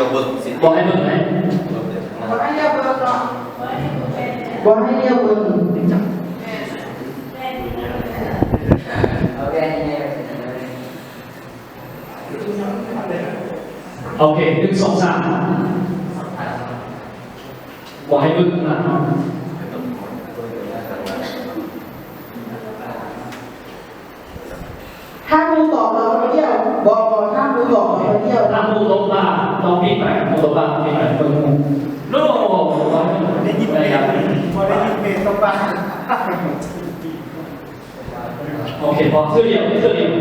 ບໍ່ໃຫ້ເບິ່ງໃດ ບໍ່ໃຫ້ລຽວເບິ່ງເນາະ ບໍ່ໃຫ້ລຽວເບິ່ງ. ໂອເຄ ໜຶ່ງ ສອງ ສາມ ບໍ່ໃຫ້ເບິ່ງນະ. ຖ້າຮູ້ຕອບລາວໄປດຽວ ບໍ່ ບໍ່ ຖ້າຮູ້ຕອບລາວໄປດຽວ ຖ້າຮູ້ຕົກລາວ ຕ້ອງປິດໄປ ຮູ້ຕົກລາວ ປິດໄປ ເບິ່ງ ໂນ ບໍ່ໄດ້ຍິນເພງ ບໍ່ໄດ້ຍິນເພງຕົກລາວ. ໂອເຄ ພໍ ເທື່ອດຽວ ເທື່ອດຽວ.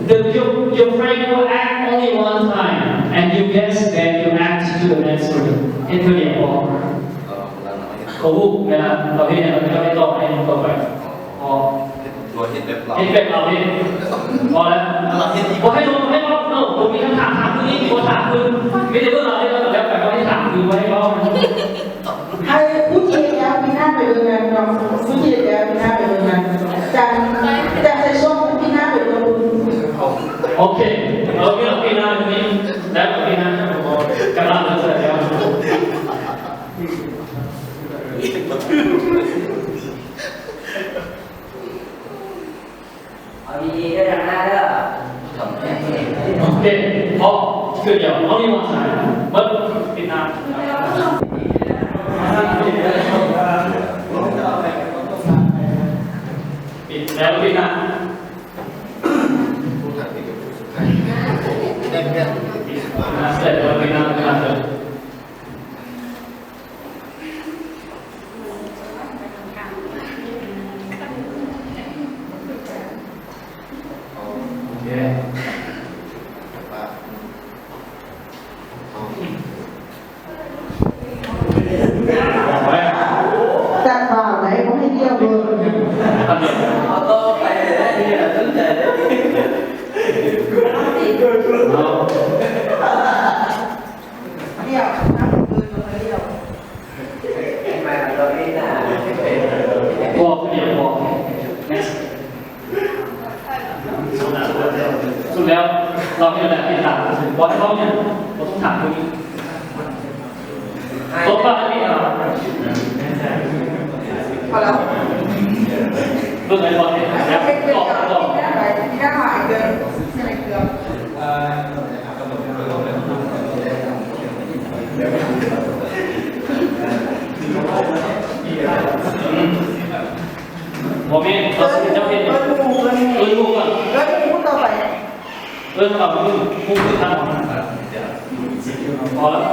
The, your, your friend will act only one time and you guess, then you act to the next person. ເຮັດເທື່ອດຽວພໍ. ເຂົາຮູ້ເວລາເຮົາເຮັດຫຍັງ ເຂົາເຈົ້າເຮັດຕໍ່ ໃຫ້ເຮົາເຮັດຕໍ່ໄປ. ພໍ ເຮັດແບບເຮົາເຮັດ ພໍແລ້ວ ເຮົາເຮັດອີກ ບໍ່ໃຫ້ເວົ້າ ບໍ່ໃຫ້ເວົ້າ. ເອີ ບໍ່ມີຄຳຖາມ ຖາມຄືນອີກ ບໍ່ຖາມຄືນ ມີແຕ່ເບິ່ງເອົາເດ້ ແລ້ວກໍແລ້ວໄປ ບໍ່ໃຫ້ຖາມຄືນ ບໍ່ໃຫ້ເວົ້າ. ໃຫ້ຜູ້ທີ່ເຮັດແລ້ວປີໜ້າໄປເບິ່ງງານເນາະ ຜູ້ທີ່ເຮັດແລ້ວປີໜ້າໄປເບິ່ງງານ ຈາກ ຈາກໃສ່ຊ່ວງປີໜ້າໄປເບິ່ງ. ໂອເຄ ໂອເຄ ປີໜ້ານີ້ ແລ້ວປີໜ້າກຳລັງເລີ່ມແລ້ວ. ເອົາດີໆເດີ ທາງໜ້າເດີ. ໂອເຄ ພໍ ຄືດຽວ ເອົານີ້ມາໃສ່ ເບິດ ປິດໜ້າ ປິດແລ້ວ ປິດໜ້າ ປິດໜ້າ ເສັດແລ້ວ ປິດໜ້າ ປິດໜ້າ. ຈັດປາໄດ້ ບໍ່ໃຫ້ດຽວເບິ່ງ. ເອົາຕໍ່ໄປເລີຍ ເລີຍສົນໃຈເລີຍ. ດຽວ ນັບຄືນມາດຽວ ພໍ ດຽວ ພໍ ສຸດແລ້ວ ເຮົາເຮັດແລ້ວ ຕິດຕາມ ບໍ່ໃຫ້ເວົ້າຫຍັງ ບໍ່ຕ້ອງຖາມຜູ້ນີ້ ຕົບປາກໃຫ້ຕິດຕາມ ພໍແລ້ວ ເບິ່ງໃຫ້ພໍ ແລ້ວຕອບ ຕອບ. ບໍ່ແມ່ນ ເອີ້ນໝູ່ ເອີ້ນໝູ່ ເອີ້ນໝູ່ກ່ອນ ເອີ້ນໝູ່ຕໍ່ໄປ ເອີ້ນເອົາໝູ່ ໝູ່ຄືກັນ ພໍແລ້ວ.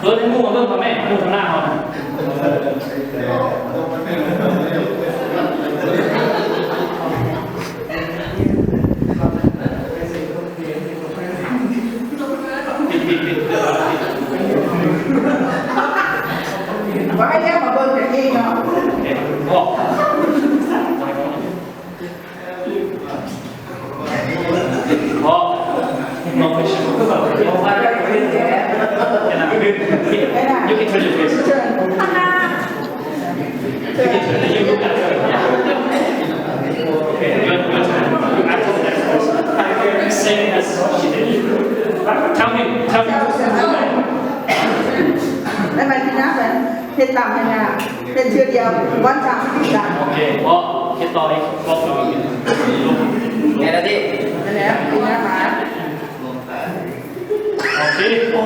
ເອີ້ນໝູ່ ເອີ້ນພໍ່ແມ່ ໝູ່ຂ້າງໜ້າເຮົາ. ວ່າໃຫ້ແຍກມາເບິ່ງກັນເອງເນາະ. ໄດ້ໄໝ ປີໜ້າໄປ ເຮັດຕາມສັນຍາ ເຮັດເທື່ອດຽວ ວັນຈັນ ໂອເຄ ເພາະເຮັດຕໍ່ອີກ ບອກຕໍ່ອີກ ແມ່ນແລ້ວຕິ ນັ້ນແຫຼະ ປີໜ້າມາ ໂອເຄ ພໍ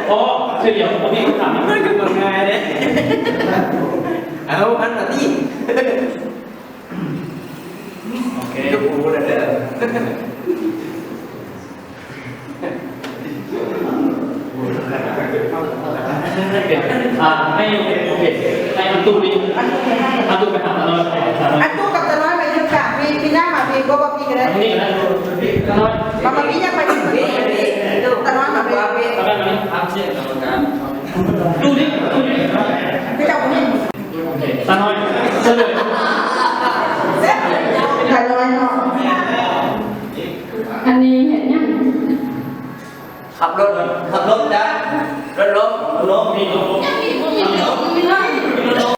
ພໍ ເທື່ອດຽວ ບໍ່ມີຄຳຖາມ ມັນກໍບໍ່ງ່າຍເດ້ ເອົາ ອັນນະຕິ ໂອເຄ ຢູ່ກູແລ້ວເດີ. ອ່າ ໃຫ້ ໂອເຄ ໃຫ້ອັນຕູ້ນີ້ ອັນຕູ້ໄປຫາຕານ້ອຍ ຕານ້ອຍ ອັນຕູ້ກັບຕານ້ອຍມາຢູ່ກາງ ມີ ມີໜ້າມາ ມີບໍ່ ບໍ່ມີກໍໄດ້ ນີ້ກໍໄດ້ ຕານ້ອຍ ມາ ມາ ມີຫຍັງມາຢູ່ ຕານ້ອຍມາ ຕານ້ອຍມານີ້ ຕູ້ນີ້ ຕູ້ນີ້ ຄືເຈົ້າບໍ່ເຫັນ ຕານ້ອຍ ເຊີນເລີຍ ຕານ້ອຍເນາະ ອັນນີ້ເຮັດຫຍັງ? ຂັບລົດ ຂັບລົດຈ້າ ລົດລົງ ລົງ ນີ້ລົງ